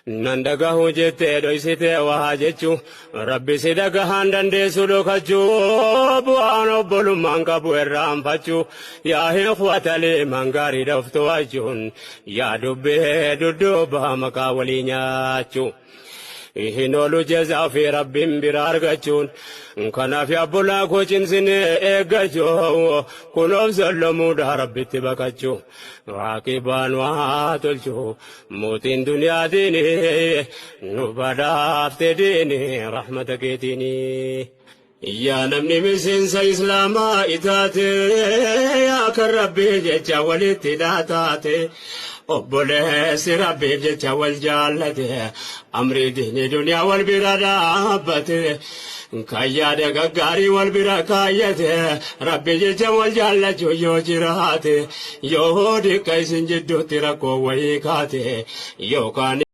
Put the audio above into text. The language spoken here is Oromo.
Nan dhagahu jettee dhoysitee waa jechuu Rabbi si dhagahaan dandeessu dhokachuu bu'aan obbolummaan qabu irraanfachuu yaa ikhwata liimaan gaarii dhoftu wachuun yaa dubbee dudduuba maqaa walii nyaachuu. Hin oolu jazaa fi Rabbiin bira argachuun kanaaf obbolaa koo cimsinee eeggachuu kunoof sollomuudha Rabbitti baqachuu. Raaqibaan waa tolchu mootiin duniyaa diini nu badhaafte diini rahmata keetiini. Yaa namni miseensa islaamaa itaate yaa kan rabbii jecha walitti dhaataate obboleessi rabbiif jecha wal jaallate amrii diinii duniyaa wal bira dhaabbate kan yaada gaggaarii wal bira kaayyate rabbi jecha wal jaallachuu yoo jiraate yoo diqqa isin jidduutti rakkoo wayii kaate yookaan.